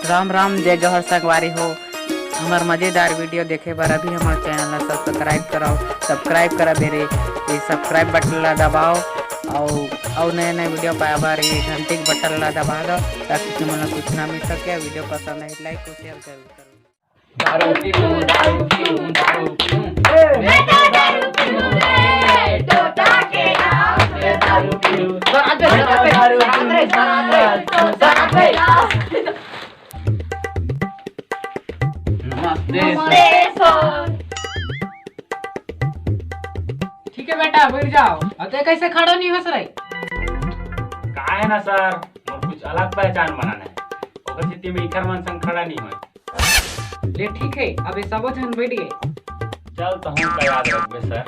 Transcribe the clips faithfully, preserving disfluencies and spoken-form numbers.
राम राम, जय जोहार संगवारी हो। हमर मजेदार video देखे बर अभी हमर channel ला subscribe करव, subscribe करा बेरे ये subscribe button ला दबाओ, अउ अउ नए नए video पाए बर ये घंटी के button ला दबा दो, ताकि तुमन ला सूचना मिल सके। Video पसंद आए like अउ share जरूर करो। दारू पीऊँ, दारू पीऊँ, दारू पीऊँ। ए, मैं तो दारू पीऊँ रे, टोटा के नाम पे दारू पीऊँ। दारू पीऊँ, दारू पीऊँ, दारू पीऊँ। नमस्ते सर। ठीक है बेटा, बैठ जाओ। अब तो कैसे खड़ा नहीं हो सर? का है ना सर, मोर कुछ अलग पहचान बनाना है। ओकर सेती मैं इखर मन संग खड़ा नहीं होय। ले ठीक है, अब ये सबो झन बैठ गए। चल, तहूँ का याद रखबे सर।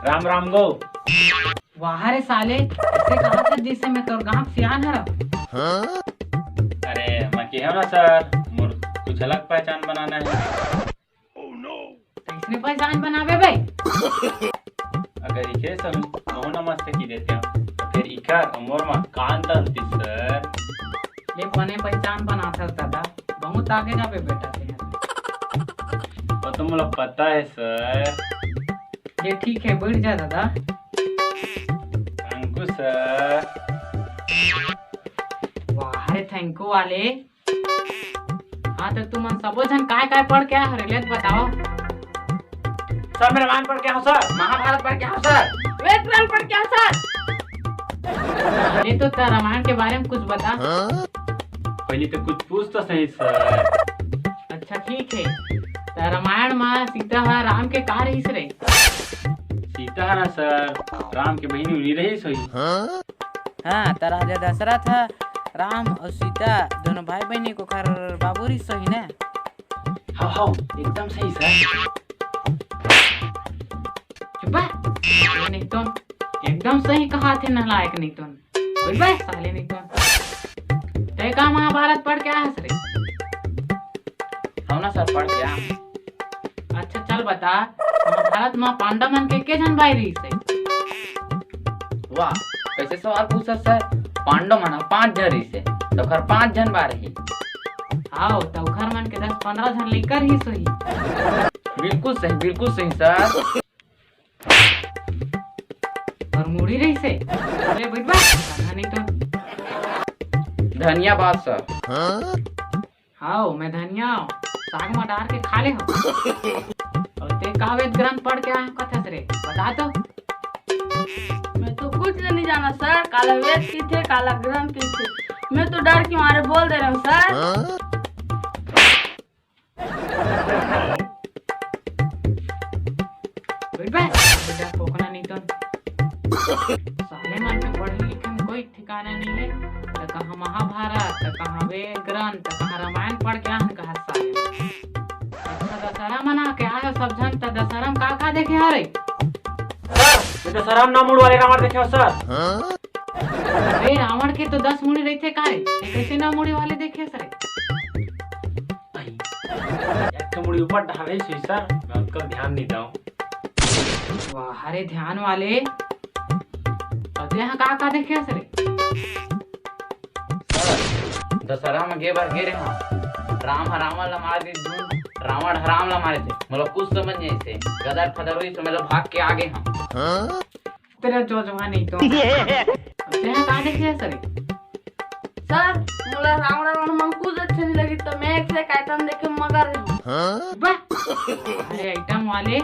राम राम गो। वाह रे साले, ऐसे कहा था जैसे मैं तोर गांव सियान हरव। अरे, मैं कहे ना सर, मोर कुछ अलग पहचान बनाना है। तो इसने पहचान बनावे बे? अगर इखे सब नमस्ते की देते हो, तो फिर इखर मोर मा का अंतर होती सर? ले कोने पहचान बना था दादा, बहुत आगे जाबे बेटा तें। वो तो मोला पता है सर। ये ठीक है, बैठ जा दादा। Thank you sir. वाह रे thank you वाले। हाँ, तो तुमन सबो झन काय काय पढ़ के आए हो रे? ले तो बताओ। सर, मैं रामायण पढ़ के आऊँ सर। महाभारत पढ़ के आऊँ सर। वेद पुराण पढ़ के आऊँ सर। अरे, तो तें रामायण के बारे में कुछ बता। पहले तो कुछ पूछ तो सही सर। अच्छा, ठीक है। तो रामायण में सीता ह राम के का रहिस रे? सीता ह ना सर, राम के बहिनी उनी रहिस होही। हाँ, त राजा दशरथ ह राम अउ सीता दोनों भाई बहिनी के ओकर बाबू रहिस होही ना। हाँ, हाँ, एकदम सही सर। चुप बे, ये नहीं तो एकदम सही कहा थे, नालायक नहीं तो। बोल बे, साले नहीं तो। तें का महाभारत पढ़ के आए हस रे? हम ना सर पढ़ के आए। अच्छा चल बता, महाभारत में पांडव मन के के झन भाई रहिस हे? वाह, कैसे सवाल पूछत सर? पांडव मन ह पांच झन रहिस हे, त ओकर पांच झन भाई रहिस। हाव, त ओकर मन के दस पंद्रह झन लइका रहिस होही। बिल्कुल सही, बिल्कुल सही सर। अउ मुड़ी रहिस हे। अरे बैठ बा, खाना नहीं तो। धन्यवाद सर। हाव, मैं धनिया हव, साग म डार के खा ले हव। अउ तें का वेद ग्रंथ पढ़ के आए हस रे? बता तो। मैं तो कुछ नहीं जाना सर, काला वेद कहिथे, काला ग्रंथ कहिथे। मैं तो डर के मारे बोल दे रहा हूँ सर। बैठ बे, बेटा, खोखना नहीं तो। साले मन के पढ़े लिखे में कोई ठिकाना नहीं है। त कहाँ महाभारत, त कहाँ वेद ग्रंथ, त कहाँ रामायण पढ़ के आए हन कहा साले। अच्छा, दशहरा मना के आए हो सब झन, त दशहरा में का का देखे हरे? सर, मैं दशहरा में नौ मुड़ वाले रावण देखे हो सर। अरे, रावण के तो दस मुड़ी रहिथे का रे? ते कैसे नौ मुड़ी वाले देखे हस रे? एक ठो मुड़ी ऊपर डाले रहिस होही सर, मैं ओतका ध्यान नहीं दाऊँ। वाह रे ध्यान वाले, अउ तें हा का का देखे हस रे? सर, दशहरा में गे बर गे रहे हंव, राम ह रावण ला मार दे, रावण ह राम ला मारे थे, मोला कुछ समझ नहीं आइस, गदर फदर होइस त मैं भाग के आ गे हंव। तेरा जो जवान नहीं तो। तेरा का देखे है सर? सर, मोला रावण रावण मन कुछ अच्छा नहीं लगी, तो मैं एक से एक item देखे मगर हूँ। वाह! अरे item वाले,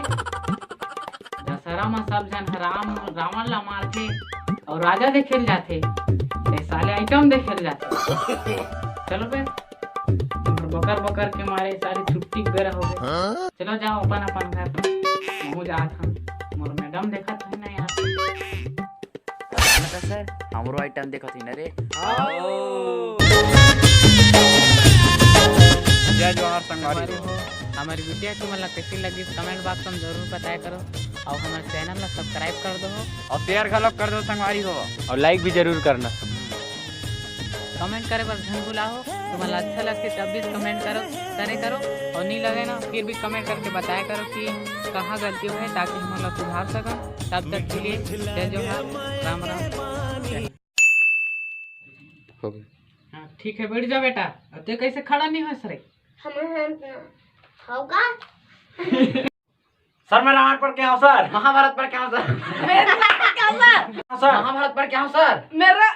दशहरा में सब झन राम रावण ला मारथे अउ राजा देखे ल जाथे, ते साले item देखे ल जाथे। चलो बे, तुम्हर बकर बकर के मारे सारी छुट्टी के बेरा हो गए। चलो जाओ अपन अपन घर, महूँ जात हन, मोर मैडम देखत है ना यार। बता सर, हमरो item देखत ही ना रे। जय जोहार संगवारी हो। हमर video तुमन ला कैसी लगी, comment box में जरूर बताया करो, अउ हमर channel ला subscribe कर दो अउ share घलो कर दो संगवारी हो, अउ like भी जरूर करना। Comment करे बर झन भुलाओ। तुमन ला अच्छा लगथे तब भी comment करो, करे करो, अउ नहीं लगे ना फिर भी comment करके बताया करो कि कहाँ गलती होहे, ताकि हमन ला सुधार सकन। तब तक के लिए जय जोहार, राम राम। हो गया। हाँ, ठीक है, बैठ जा बेटा। अब ते कैसे खड़ा नहीं हो सर? हम हम होगा। सर, मैं रामायण पढ़ के आऊँ सर। महाभारत पढ़ के आऊँ सर। हाँ, सर। महाभारत पढ़ के आऊँ सर। मेरा